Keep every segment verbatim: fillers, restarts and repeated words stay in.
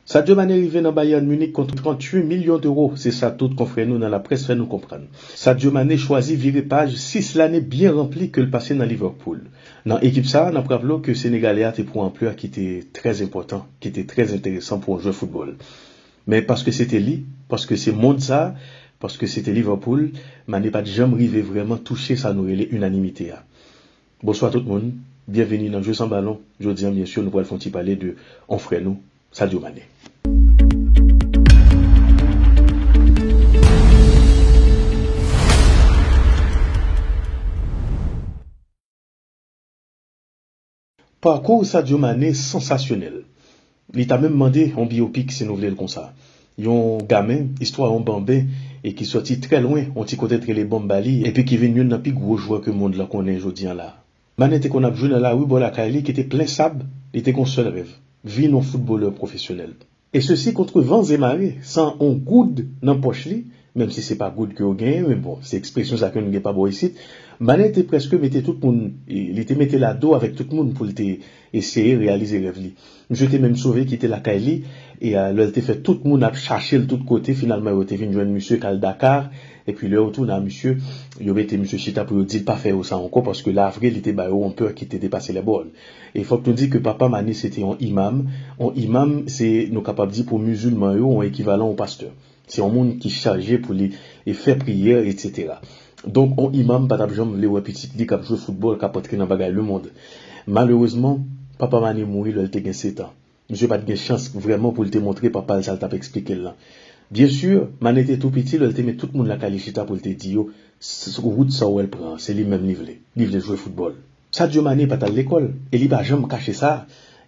Sadio Mane rive nan Bayern Munich kont tranntuit milyon dewo, se sa tout konfrè nou nan laprès fè nou konprann. Sadio Mane chwazi vire paj sis lane byen ranpli ke l pase nan Liverpool. Nan ekip sa a, n ap raple w ke Senegale a te pran anplè ki te trè enpòtan, ki te trè enteresan pou yon jwè foutbòl. Men paske se te li, paske se mond sa, paske se te Liverpool, Mane pa t janm rive vrèman touche sa nou rele inanimite a. Bonswa tout moun, byenvini nan Jwe San Balon. Jodi a, byen si, nou pral fè yon ti pale de yon frè nou, Sadio Mane. Pakou Sadio Mane sansasyonèl. Li ta menm mande yon biyopik, si nou vle l konsa. Yon gamin, istwa yon banben, e ki sòti trè lwen, yon ti kote t rele Bambali, epi ki vin youn nan pi gwo jwè ke mond lan konnen jodi a la. Mane te konn ap jwe nan lari bò lakay li ki te plen sab, li te gen yon sèl rèv, vin yon foutbolè pwofesyonèl. E sesi contre vents et marées, san yon goud nan pòch li, menm si se pa goud ke yo genyen, men bon, se ekspresyon sa ke nou gen pa bò isit. Mane te prèske mete tout moun, e, li te mete l a do avèk tout moun pou l te eseye reyalize rèv li. Misye te menm sove kite lakay li, e, a, lè l te fè tout moun ap chache l tout kote, finalman yo te vin jwenn misye k al Dakar, epi lè yo tounen a misye, yo mete misye chita pou yo di l pa fè yo sa ankò, paske la vre li te ba yo yon pè ki te depase lè bòl. E fòk nou di ke papa Mane se te yon imam. Yon imam, se, nou kapab di pou mizilman yo, yon ekivalan yon pastè. Se yon moun ki chaje pou li e fè priyè, etsetera. Donk, yon imam pa t ap janm vle wè pitit li k ap jwe foutbòl, k ap antre nan bagay lemonn. Malerezman, papa Mane mouri lè l te gen sèt an. Misye pa t gen chans vrèman pou l te montre papa l sa l t ap eksplike l lan. Byen si, Mane te tou piti lè l te met tout moun lakay li chita pou l te di yo, s-, wout sa w wè l pran an, se li menm li vle. Li vle jwe foutbòl. Sadio Mane pa t al lekòl, e li pa janm kache sa,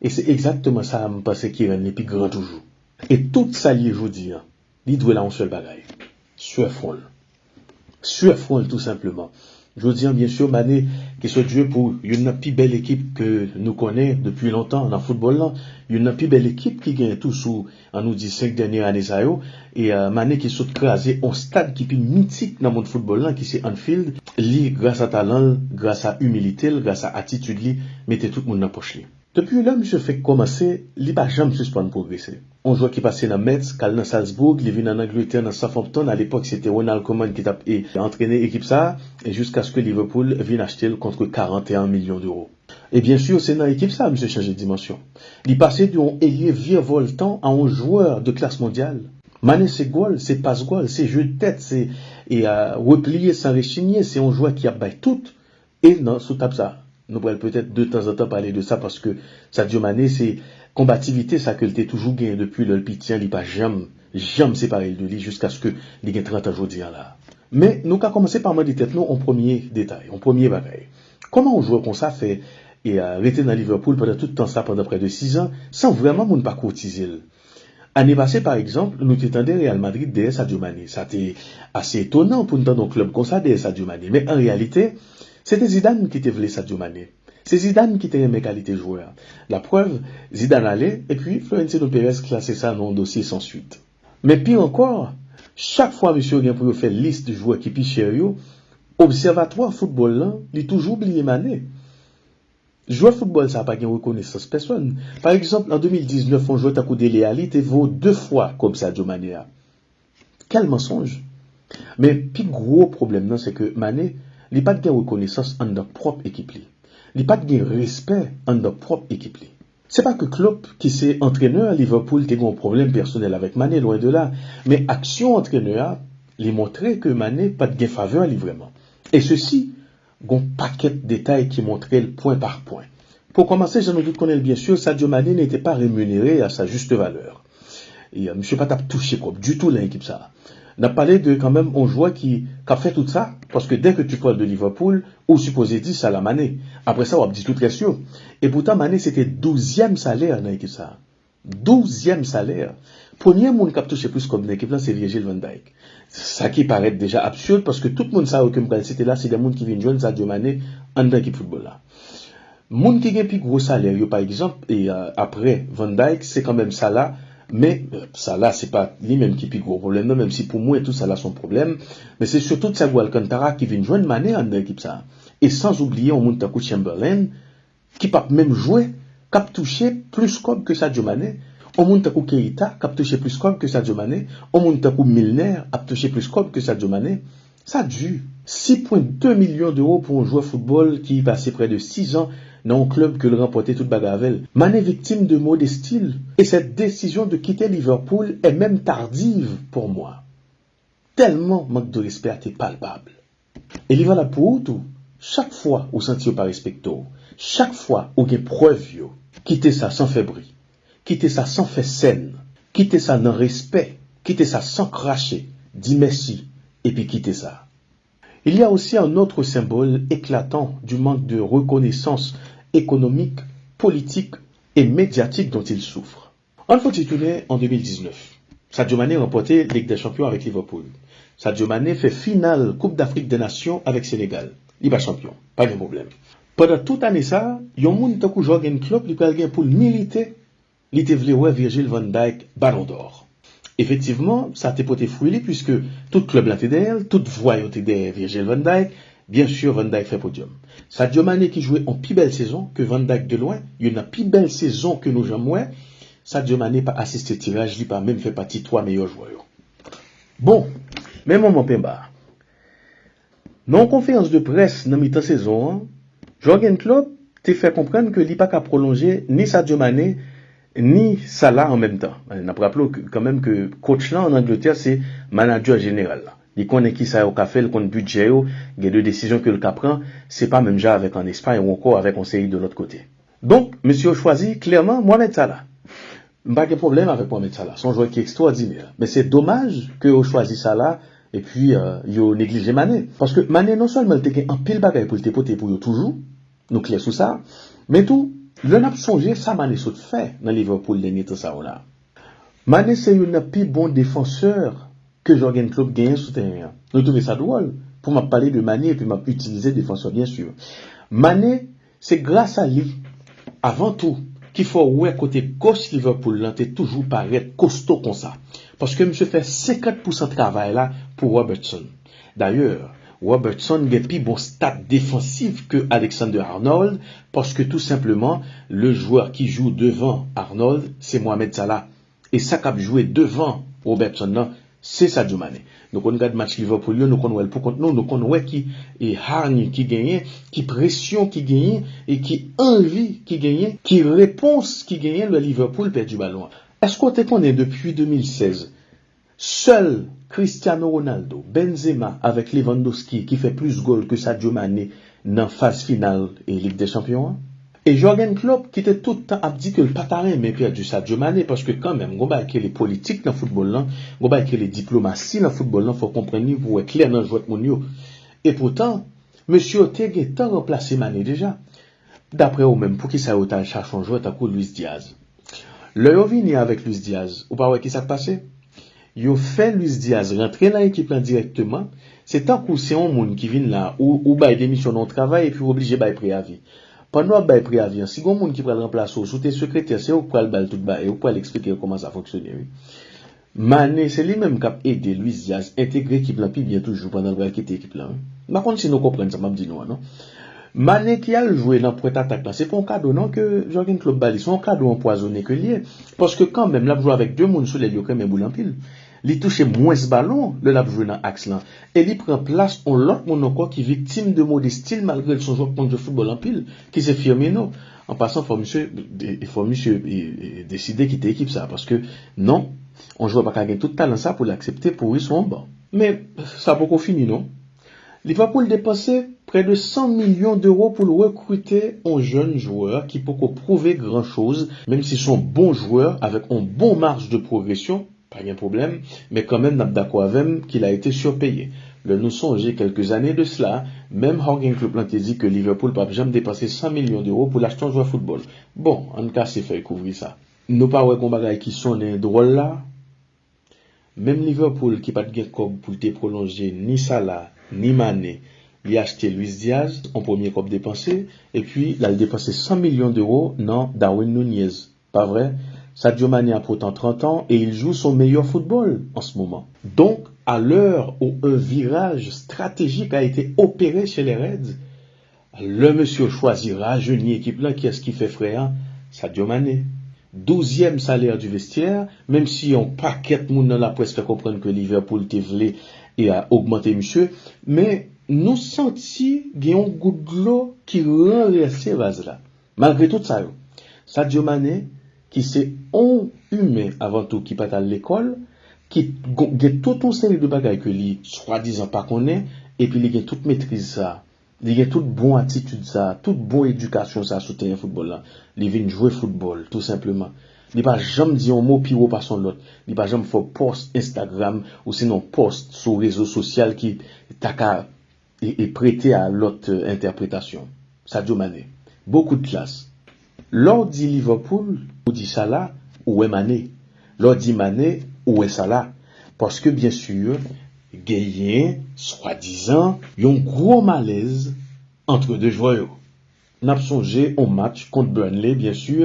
e se egzakteman sa a m panse ki rann li pi gran toujou. E tout sa l ye jodi a, li dwe l a yon sèl bagay, swè fwon l. Swè fwon l, tou senpleman. Jodi a, byen si, Mane, ke swa Dye pou youn nan pi bèl ekip ke nou konnen depi lontan nan foutbòl lan, youn nan pi bèl ekip ki genyen tou sou, ann nou di, senk dènye ane sa yo, e, a, Mane ki sot kraze yon stad ki pi mitik nan mond foutbòl lan, ki se Anfield, li, gras a talan l, gras a imilite l, gras a atitid li, mete tout moun nan pòch li. Depi lè misye fenk kòmanse, li pa janm sispann pwogrese. Yon jwè ki pase nan Metz, k al nan Salzbourg, li vin ann Angletè nan Southampton, alepòk se te Ronald Koeman ki t ap, e, antrene ekip sa a, e jiskaske Liverpool vin achte l kont karannteyen milyon dewo. E byen si, se nan ekip sa a misye chanje dimansyon. Li pase de yon elye virevoltan a yon jwè de klas mondyal. Mane se gòl, se pas gòl, se je de tèt, se, e, a, repliye san rechinye, se yon jwè ki ap bay tout. E nan, sou tab sa, nou pral petèt de tanzantan pale de sa, paske Sadio Mane, se konbativite sa ke l te toujou genyen depi lè l piti an, li pa janm, janm separe l de li jiskaske li gen trant an jodi a la. Men, nou ka kòmanse pa mande tèt nou yon premye detay, yon premye bagay. Kòman yon jwè konsa fè, e, a, rete nan Liverpool pandan tout tan sa, pandan prè de sis an, san vrèman moun pa koutize l? Ane pase, pa egzanp, nou te tande Real Madrid dèyè Sadio Mane. Sa te ase etonan pou n tande yon klèb konsa dèyè Sadio Mane. Men an reyalite, se te Zidane ki te vle Sadio Mane. Se Zidane ki te renmen kalite jwè a. Laprèv, Zidane ale, epi Florentino Perez klase sa nan yon dosye san swit. Men pi ankò, chak fwa mesye yo gen pou yo fè lis de jwè ki pi chè yo, obsèvatwa foutbòl lan, li toujou bliye Mane. Jwè foutbòl sa a pa gen rekonesans pèsòn. Pa egzanp, an de mil diznèf, yon jwè tankou Dele Alli te vo de fwa kòb Sadio Mane a. Kèl mansonj! Men pi gwo pwoblèm nan, se ke Mane, li pa t gen rekonesans anndan pwòp ekip li. Li pa t gen respè anndan pwòp ekip li. Se pa ke Klopp, ki se antrenè Liverpool, te gen yon pwoblèm pèsonèl avèk Mane, lwen de la, men aksyon antrenè a, li montre ke Mane pa t gen favè li vrèman. E sesi, gon pakèt detay ki montre l pwen pa pwen. Pou kòmanse, jan nou tout konnen l byen si, Sadio Mane n'était pas rémunéré à sa juste valeur. E, euh, misye pa t ap touche kòb ditou nan ekip sa a. N ap pale de kanmenm yon jwè ki, k ap fè tout sa, paske dès que tu parles de Liverpool, ou sipoze di Salah Mane. Apre sa, w ap di tout rès yo. E poutan, Mane se te douzyèm salè nan ekip sa a. Douzyèm salè. Premye moun k ap touche plis kòb nan ekip lan se Virgil van Dijk. Sa ki parèt deja absid, paske tout moun sa yo ke m pral site la, se de moun ki vin jwenn Sadio Mane anndan ekip foutbòl la. Moun ki gen pi gwo salè yo, pa egzanp, e, a, apre Van Dijk, se kanmenm Salah, men, e, Salah, se pa li menm ki pi gwo pwoblèm nan, menm si pou mwen, tou Salah se yon pwoblèm, men se sitou Thiago Alcantara ki vin jwenn Mane anndan ekip sa a. E san oubliye yon moun tankou Chamberlain, ki p ap menm jwe, k ap touche plis kòb ke Sadio Mane, On moun tankou Keita k ap touche plis kòb ke Sadio Mane, on moun tankou Milner ap touche plis kòb ke Sadio Mane. Sa di, sis pwen de milyon dewo pou yon jwè foutbòl ki pase près de sis an nan yon klèb ke l ranpòte tout bagay avè l. Mane viktim de mode stil, et cette décision de quitter Liverpool est même tardive pour moi. Tèlman mank de respè a te palpab. E li valab pou ou tou. Chak fwa ou santi yo pa respekte w, chak fwa ou gen prèv yo, kite sa san fè bri, kite sa san fè sèn, kite sa nan respè, kite sa san krache, di mèsi, epi kite sa. Il y a aussi un autre symbole éclatant du manque de reconnaissance économique, politique et médiatique dont il souffre. Ann fon ti tounen an de mil diznèf. Sadio Mane ranpòte Lig dè Chanpyon avèk Liverpool. Sadio Mane fè final Koup Dafrik dè Nasyon avèk Senegal. Li pa chanpyon, pa gen pwoblèm. Pandan tout ane sa a, yon moun tankou Jürgen Klopp li pral gen pou l milite, li te vle wè Virgil van Dijk Ballon d'Or. Efektivman, sa te pote fwi li, puiske tout klèb la te dèyè l, tout vwa yo te dèyè Virgil van Dijk. Byen si, Van Dijk fè podyòm. Sadio Mane ki jwe on pi bèl sezon ke Van Dijk de lwen, youn nan pi bèl sezon ke nou janm wè. Sadio Mane pa asiste tiraj, li pa menm fè pati twa meyè jwè yo. Bon, men moman penba a. Nan yon konferans de près nan mitan sezon an, Jürgen Klopp te fè konprann ke li pa ka pwolonje ni Sadio Mane, ni Salah an menm tan. N ap raple w ke, kanmenm, ke coach lan an Angletè se manadjè jeneral la. Li konnen kisa yo ka fè, l konn bidjè yo, gen de desizyon ke l ka pran, se pa menm jan avèk an Espay ou ankò avèk yon seri de lòt kote. Donk, mesye yo chwazi klèman Mohamed Salah. M pa gen pwoblèm avèk Mohamed Salah, se yon jwè ki ekstwòdinè. Men se domaj ke yo chwazi Salah, epi, euh, yo neglije Mane. Paske Mane non sèlman l te gen anpil bagay pou l te pote pou yo toujou, nou klè sou sa, men tou, lè n ap sonje sa Mane sot fè nan Liverpool dènye tan sa yo la. Mane se youn nan pi bon defansè ke Jürgen Klopp genyen sou teren an. Nou twouve sa dwòl pou m ap pale de Mane epi m ap itilize defansè, byen si. Mane, se gras a li, avan tou, ki fè w wè kote gòch Liverpool lan te toujou parèt kosto konsa. Paske misye fè senkant pousan travay la pou Robertson. Dayè, Robertson gen pi bon stat defansif ke Alexander Arnold, paske tou senpleman, le jwè ki jwe devan Arnold, se Mohamed Salah. E sa k ap jwe devan Robertson nan, se Sadio Mane. Nou konn gad match Liverpool yo, nou konn wè l pou kont nou, nou konn wè ki, e, hargne ki genyen, ki presyon ki genyen, e ki anvi ki genyen, ki repons ki genyen lè Liverpool pèdi balon an. Èske w te konnen depi de mil sèz, sèl Cristiano Ronaldo, Benzema avèk Lewandowski ki fè plis gòl ke Sadio Mane nan faz final e Lig dè Chanpyon an? E Jürgen Klopp, ki te tout tan ap di ke l pa ta renmen pèdi Sadio Mane, paske kanmenm, gon bagay ki rele politik nan foutbòl lan, gon bagay ki rele diplomasi nan foutbòl lan, fò w konprann li pou w wè klè nan jwèt moun yo. Epoutan, mesye yo te gentan ranplase Mane deja. Daprè ou menm, poukisa yo t al chache yon jwè tankou Luis Diaz? Lè yo vini avèk Luis Diaz, ou pa wè ki sa k pase? Yo fè Luis Diaz rantre nan ekip lan dirèkteman. Se tankou se yon moun ki vin la, ou, ou bay demisyon nan yon travay epi w oblije bay preyavi. Pandan w ap bay preyavi an, si gon moun ki pral ranplase w, si w te sekretè, se ou k pral ba l tout bagay, ou k pral eksplike l kòman sa fonksyone, wi. Mane, se li menm k ap ede Luis Diaz entegre ekip lan pi byen toujou pandan l pral kite ekip lan, wi. M pa konn si nou konprann sa m ap di nou an, non. Mane ki al jwe nan pwent atak lan, se pa yon kado non ke Jürgen Klopp ba li, se yon kado anpwazonnen ke l ye. Paske kanmenm, l ap jwe avèk de moun sou lèl yo k renmen boul anpil. Li touche mwens balon lè l ap jwe nan aks lan. E li pran plas yon lòt moun ankò ki viktim de mode stil malgre l se yon jwè k konn jwe foutbòl anpil, ki se Firmino. An pasan, fò misye, fò misye, e, e, deside kite ekip sa, paske non, yon jwè pa ka gen tout talan sa pou l aksepte pouri sou yon ban. Men, sa poko fini non. Liverpool depanse près de cent millions d'euros pou l rekrite yon jèn jwè ki poko pwouve gran choz, menm si se yon bon jwè avèk yon bon maj de pwogresyon, pa gen pwoblèm, men kanmenm n ap dakò avè m qu'il a été surpayé. Lè nou sonje kèlke zane de sila, menm Jürgen Klopp lan te di ke Liverpool p ap janm depanse san milyon dewo pou l achte yon jwè foutbòl. Bon, ann kase fèy kouvri sa. Nou pa wè gon bagay ki sonnen dwòl la? Menm Liverpool ki pa t gen kòb pou l te pwolonje ni Salah, ni Mane, li achte Luis Diaz, on premye kòb depanse, epi l al depanse san milyon dewo nan Darwin Nunez. Pa vre? Sadio Mane a pourtant trente ans et il joue son meilleur football en ce moment. Donc, à l'heure où un virage stratégique a été opéré chez les Reds, lè mesye yo chwazi rajeni ekip lan, kiyès ki fè frè a? Sadio Mane. Douzyèm salè di vestyè, menm si yon pakèt moun nan laprès fè konprann ke Liverpool te vle e a ogmante misye, men nou santi gen yon gout dlo ki ranvèse vaz la. Malgre tout sa yo, Sadio Mane, ki se yon imen avan tou ki pa t al lekòl, ki gen tout yon seri de bagay ke li swadizan pa konnen, epi li gen tout metriz sa, li gen tout bon atitid sa, tout bon edikasyon sa sou teren foutbòl la. Li vin jwe foutbòl, tou senpleman. Li pa janm di yon mo pi wo pase yon lòt. Li pa janm fè yon pòs Instagram ou sinon pòs sou rezo sosyal ki ta ka e, e prete a lòt entèpretasyon. Sadio Mane. Bokou de klas. Lè w di Liverpool, ou di Salah, ou wè Mane. Lè w di Mane, ou wè Salah. Paske, byen si, genyen, swadizan, yon gwo malèz antre de jwè yo. N ap sonje yon match kont Burnley, byen si,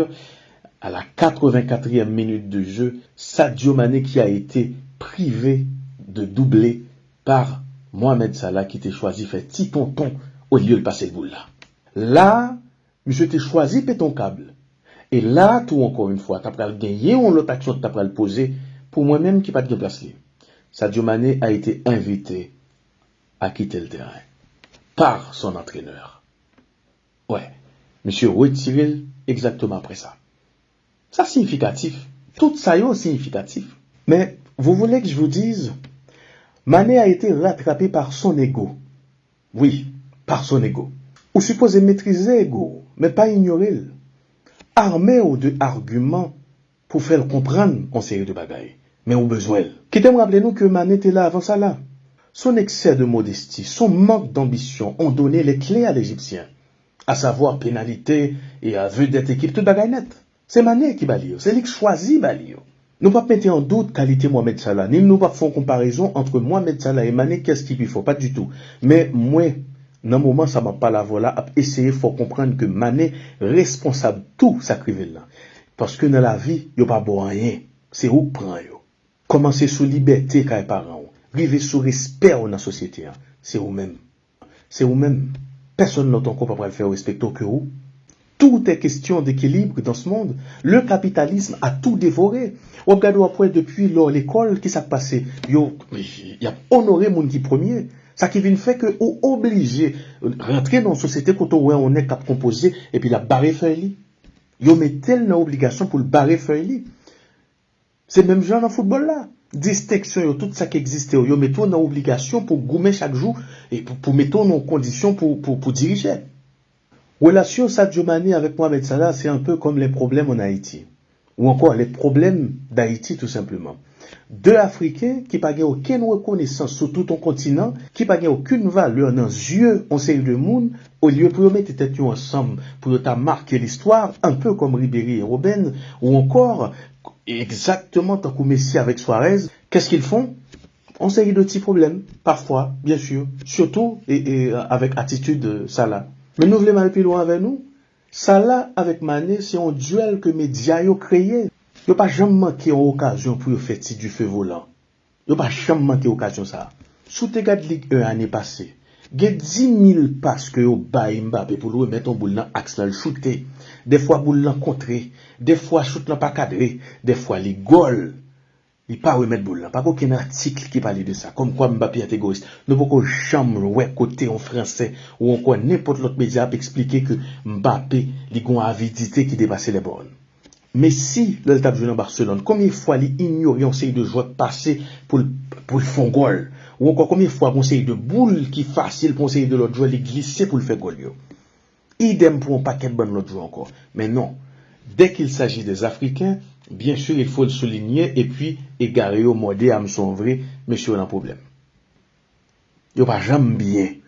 à la quatre-vingt-quatrième minute de jeu, Sadio Mane qui a été privé de doublé par Mohamed Salah ki te chwazi fè ti tonton olye l pase l boul la. La, misye te chwazi pete yon kab. E la tou, encore une fois, ta pral genyen yon lòt aksyon ki ta pral poze pou mwen menm ki pa t gen plas li. Sadio Mane a été invité à quitter le terrain par son entraîneur. Wè, misye retire l egzakteman apre sa. Sa siyifikatif. Tout sa yo siyifikatif. Men, vous voulez que je vous dise, Mane a été rattrapé par son ego. Wi, par son ego. Ou sipoze metrize ego w, men pa inyore l. Ame w de agiman pou fè l konprann yon seri de bagay. Men ou bezwen l. Kite m raple nou ke Mane te la avan Salah. Son excès de modestie, son manque d'ambition ont donné les clés à l'Égyptien, à savoir pénalité et à vedette équipe, tout bagay nèt. Se Mane ki ba li yo, se li k chwazi ba li yo. Nou p ap mete an dout kalite Mohamed Salah, ni nou p ap fè yon konparezon antre Mohamed Salah e Mane, kiyès ki pi fò, pa ditou. Men mwen, nan moman sa m ap pale avè w la, ap eseye fè w konprann ke Mane responsab tou sa k rive l lan. Paske nan lavi, yo pa ba w anyen, se ou k pran yo. Kòmanse sou libète kay paran w, rive sou respè w nan sosyete an, se ou menm. Se ou menm. Pèsonn lòt ankò pa pral fè yo respekte w ke ou. Tout est question d'équilibre dans ce monde. Le capitalisme a tout dévoré. W ap gade, w ap wè depi lè w lekòl, ki sa k pase? Yo, y ap onore moun ki premye. Sa ki vin fè ke ou oblije rantre nan yon sosyete kote w wè yon nèg k ap konpoze epi l ap bare fèy li. Yo mete l nan obligasyon pou l bare fèy li. Se menm jan nan foutbòl la. Distenksyon yo, tout sa ki egziste yo, yo mete w nan obligasyon pou w goumen chak jou e pou, pou mete w nan yon kondisyon pou, pou, pou dirije. Relasyon Sadio Mane avèk Mohamed Salah, c'est un peu comme les problèmes en Haïti. Ou ankò, les problèmes d'Haïti, tout simplement. De Afriken ki pa gen okenn rekonesans sou tout yon kontinan, ki pa gen okenn valè nan zye yon seri de moun, olye pou yo mete tèt yo ansanm, pou yo ta make listwa, un peu comme Ribéry et Robben, ou ankò, egzakteman tankou Messi avèk Suarez, qu'est-ce qu'ils font? Yon seri de ti pwoblèm, pafwa, byen si, sitou e, e, avèk atitid Salah. Men nou vle m al pi lwen avè nou? Salah avèk Mane se yon dyèl ke medya yo kreye. Yo pa janm manke yon okazyon pou yo fè ti dife volan. Yo pa janm manke okazyon sa a. Si w te gad Lig en ane pase, gen dis mil pas ke yo bay Mbappé pou l remèt yon boul nan aks lan, l choute. Dèfwa boul lan kontre, dèfwa chout lan pa kadre, dèfwa li gòl. Li pa remèt boul lan. Pa gen okenn atik ki pale de sa. Kòmkwa Mbappé a te egoyis. Nou poko janm wè kote yon Fransè ou ankò nenpòt lòt medya ap eksplike ke Mbappé, li gen yon avidite ki depase lè bòn. Messi, lè l t ap jwe nan Barcelone, konbyen fwa li inyore yon seri de jwè k pase pou l, pou l fè yon gòl? Ou ankò konbyen fwa gen yon seri de boul ki fasil pou yon seri de lòt jwè, li glise pou l fè gòl yo? Idèm pou yon pakèt bann lòt jwè ankò. Men non. Dès qu'il s'agit des Africains, bien sûr, il faut le souligner, epi egare yo mòde amson vre, mesye yo nan pwoblèm. Yo pa janm byen.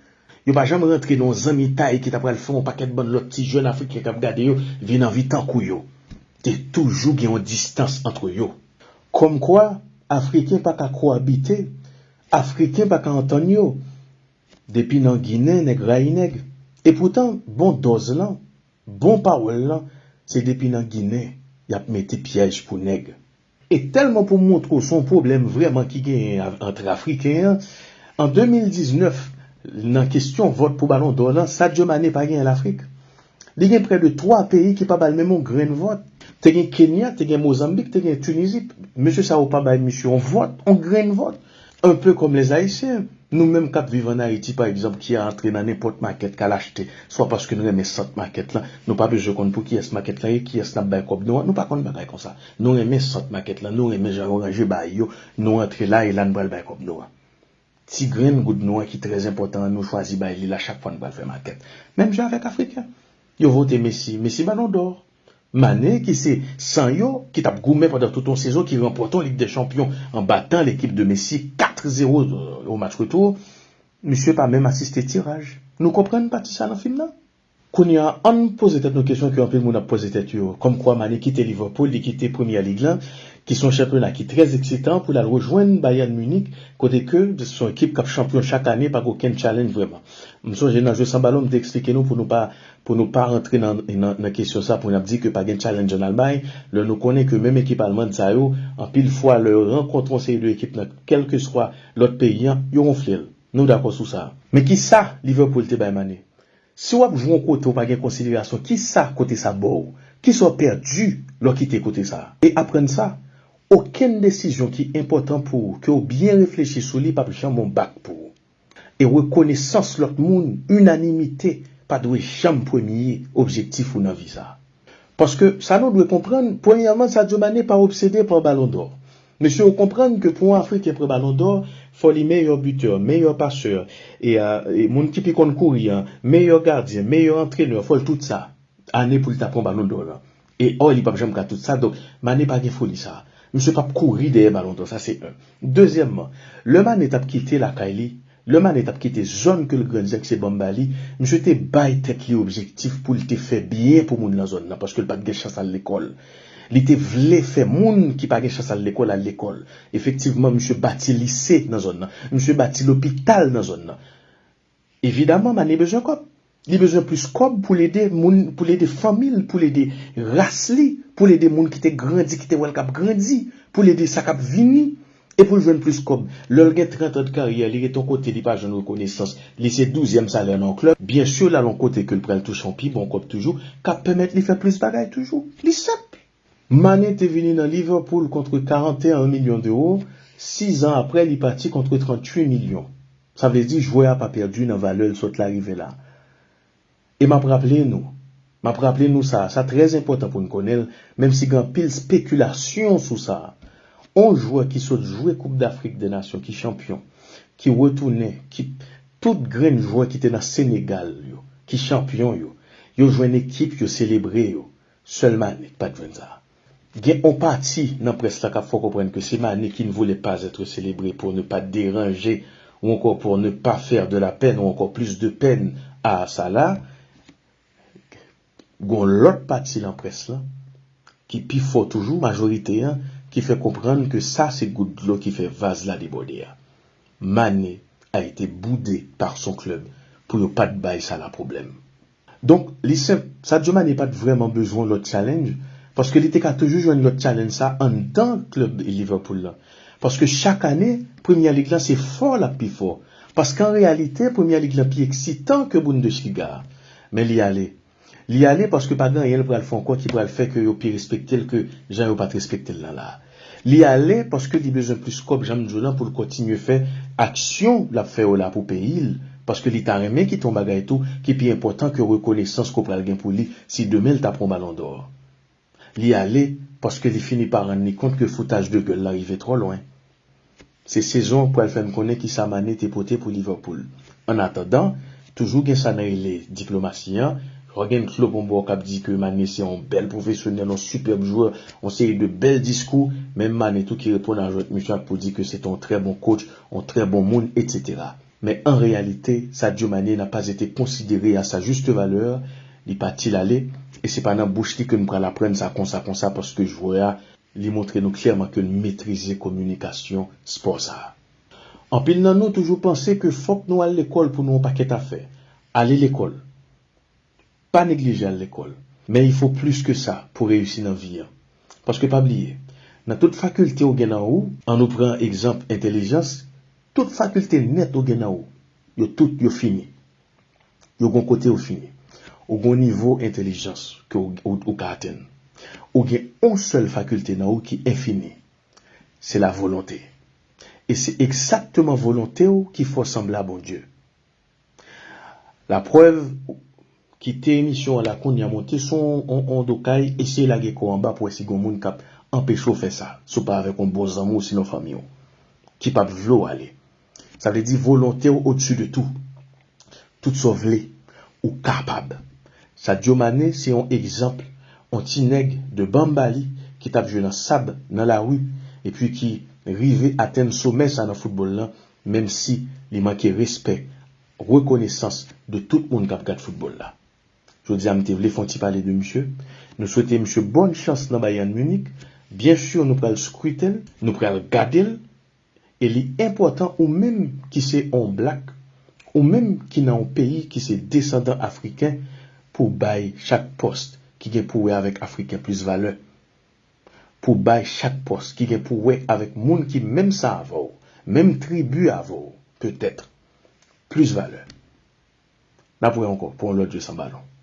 Yo pa janm rantre nan yon zanmitay ki ta pral fè yon pakèt bann lòt ti jèn Afriken k ap gade yo vin anvi tankou yo. Te toujou gen yon distans antre yo. Kòmkwa, Afriken pa ka kowabite, Afriken pa ka antann yo. Depi nan Ginen, nèg rayi nèg. Epoutan, bon dòz lan, bon pawòl lan, se depi nan Ginen y ap mete pyèj pou nèg. E tèlman pou montre w se yon pwoblèm vrèman ki genyen av-, ant Afriken an, an de mil diznèf, nan kesyon vòt pou Balon dò lan, Sadio Mane pa genyen Lafrik. Li gen prè de twa peyi ki pa ba l menm yon grenn vòt. Te gen Kenya, te gen Mozanbik, te gen Tinizi. Mesye sa yo pa bay misye yon vòt, yon grenn vòt. Un peu comme les Haïtiens. Nou menm k ap viv ann Ayiti, pa egzanp, ki antre nan nenpòt makèt k al achte, swa paske n renmen sant makèt lan, nou pa bezwen konn pou kiyès makèt lan ye, kiyès n ap bay kòb nou an, nou pa konn bagay konsa. Nou renmen sant makèt lan, nou renmen jan yo ranje bagay yo, nou antre la e la n pral bay kòb nou an. Ti grenn goud nou an ki trè enpòtan an, nou chwazi bay li la chak fwa n pral fè makèt. Menm jan avèk Afriken. Yo vote Messi, Messi Ballon d'Or. Mane ki se san yo, ki t ap goumen pandan tout yon sezon, ki ranpòte yon Lig dè Chanpyon an batan lekip de Messi kat zewo o match retou, misye pa menm asiste tiraj. Nou konprann pati sa nan fim nan? Kounye a, ann poze tèt nou kesyon ke anpil moun ap poze tèt yo. Kòmkwa Mane kite Liverpool, li kite Premye Lig lan, ki se yon chanpyona ki trè eksitan, pou l al rejwenn Bayern Munich, kote ke se yon ekip k ap chanpyon chak ane, pa gen okenn challenge vrèman. M sonje nan Jwe san balon, m te eksplike nou pou nou pa, pou nou pa rantre nan, nan, nan kesyon sa, pou n ap di ke pa gen challenge ann Almay, lè nou konnen ke menm ekip alman sa yo, anpil fwa, lè yo rankontre yon seri de ekip nan kèlkeswa lòt peyi an, yo wonfle l. Nou dakò sou sa. Men kisa Liverpool te bay Mane? Si w ap jwe yon kote ou pa gen konsiderasyon, kisa kote sa ba w? Kisa w pèdi lè w kite kote sa? E aprann sa, okenn desizyon ki enpòtan pou ou, ke w byen reflechi sou li, p ap janm yon bak pou ou. E rekonesans lòt moun, inanimite, pa dwe janm premye objektif ou nan vi sa. Paske sa nou dwe konprann, premyèman, Sadio Mane pa obsede pa Balon dò. Mesye yo konprann ke pou yon Afriken pran Balon dò, fò li meyè bitè, meyè pasè, e, a, e moun ki pi konn kouri an, meyè gadyen, meyè antrenè, fò l tout sa. Ane pou l ta pran Balon dò lan. E ò, li p ap janm ka tout sa, donk Mane pa gen foli sa. Misye p ap kouri dèyè Balon dò, sa se youn. Dezyèmman, lè Mane t ap kite lakay li, lè Mane t ap kite zòn ke l grandi ak se banm ba li, misye te bay tèt li objektif pou l te fè byen pou moun nan zòn nan, paske l pa t gen chans al lekòl. Li te vle fè moun ki pa gen chans al lekòl al lekòl. Efektivman, misye bati lise nan zòn nan. Misye bati lopital nan zòn nan. Evidaman, Mane bezwen kòb. Li bezwen plis kòb pou l ede moun, pou l ede fanmi l, pou l ede ras li, pou l ede moun ki te grandi, ki te wè l k ap grandi, pou l ede sa k ap vini, e pou l jwenn plis kòb. Lè l gen trant an de karyè, li ret yon kote, li pa jwenn rekonesans, li se douzyèm salè nan yon klèb, byen si l al yon kote ke l pral touche yon pi bon kòb toujou, k ap pèmèt li fè plis bagay toujou. Li senp. Mane te vini nan Liverpool kont karanteyen milyon dewo, sizan apre li pati kont tranntuit milyon. Sa vle di jwè a pa pèdi nan valè l sot larive la. E m ap raple nou, m ap raple nou sa, sa trè enpòtan pou n konnen l, menm si gen anpil spekilasyon sou sa. On jwè ki sot jwe Koup Dafrik dè Nasyon, ki chanpyon, ki retounen, ki tout grenn jwè ki te nan Senegal yo, ki chanpyon yo, yo jwenn ekip yo selebre yo. Sèl Mane k pa t jwenn sa. Gen on pati nan près la k ap fè w konprann ke se Mane qui ne voulait pas être célébré pour ne pas déranger ou encore pour ne pas faire de la peine ou encore plus de peine à Salah. Gon lòt pati nan près la ki pi fò toujou, majorite an, ki fè konprann ke sa se gout dlo ki fè vaz la debòde a. Mane a été boudé par son club pou yo pa t bay Salah pwoblèm. Donk, li senp, Sadio Mane pa t vrèman bezwen lòt challenge, paske li te ka toujou jwenn lòt challenge sa anndan klèb Liverpool lan. Paske chak ane, Premye Lig lan se fò l ap pi fò. Paske an reyalite, Premye Lig lan pi eksitan ke Bundesliga a. Men li ale. Li ale paske pa gen anyen l pral fè ankò ki pral fè ke yo pi respekte l ke jan yo pa t respekte l nan la a. Li ale paske li bezwen plis kòb, jan m di w lan, pou l kontinye fè aksyon l ap fè yo la pou peyi l, paske li ta renmen kite yon bagay tou ki pi enpòtan ke rekonesans ke w pral gen pou li si demen l ta pran Balon dò. Li ale paske li fini pa rann li kont ke foutaj de gèl lan rive twò lwen. Se sezon an k pral fè n konnen kisa Mane te pote pou Liverpool. Annatandan, toujou gen sa n rele diplomasi an. Jürgen Klopp on bò k ap di ke Mane se yon bèl pwofesyonèl, yon sipèb jwè, yon seri de bèl diskou. Menm Mane tou ki reponn a jwèt misye ak pou di ke se te yon trè bon coach, yon trè bon moun, etsetera. Men an reyalite, Sadio Mane n'a pas été considéré à sa juste valeur. Li pati l ale, e se pa nan bouch li ke n pral aprann sa konsa konsa, paske jwè a, li montre nou klèman ke l metrize kominikasyon spò sa a. Anpil nan nou toujou panse ke fòk nou al lekòl pou nou yon pakèt afè. Ale lekòl. Pa neglije al lekòl. Men il faut plus que ça pou reyisi nan vi an. Paske pa bliye, nan tout fakilte ou gen nan ou, ann nou pran egzanp entèlijans, tout fakilte nèt ou gen nan ou, yo tout yo fini. Yo gon kote yo fini. Ou gen yon nivo entèlijans ke w, ou, ou ka atenn. Ou gen yon sèl fakilte nan ou ki enfini. Se la volonte. E se egzakteman volonte w ki fè w sanble a Bondye. Laprèv, kite emisyon an la kounye a, monte sou yon, yon, yon do kay, eseye lage kò w anba pou wè si gen yon moun k ap anpeche w fè sa, si w pa avèk yon bon zanmi w, sinon fanmi w, ki p ap vle w ale. Sa vle di volonte w odsi de tou. Tout sa w vle, ou kapab. Sadio Mané se yon egzanp, yon ti nèg de Bambali ki t ap jwe nan sab, nan lari, epi ki rive atenn somè sa nan foutbòl lan, menm si li manke respè, rekonesans de tout moun k ap gad foutbòl la. Jodi a, m te vle fè yon ti pale de misye. Nou swete misye bòn chans nan Bayern Munich. Byen si, nou pral skrite l, nou pral gade l. E li enpòtan ou menm ki se yon blak, ou menm ki nan yon peyi ki se desandan afriken, pou w bay chak pòs ki gen pou wè avèk afriken plis valè. Pou w bay chak pòs ki gen pou wè avèk moun ki menm sa avè w, menm tribi avè w, petèt, plis valè. N ap wè ankò pou yon lòt jwe san balon.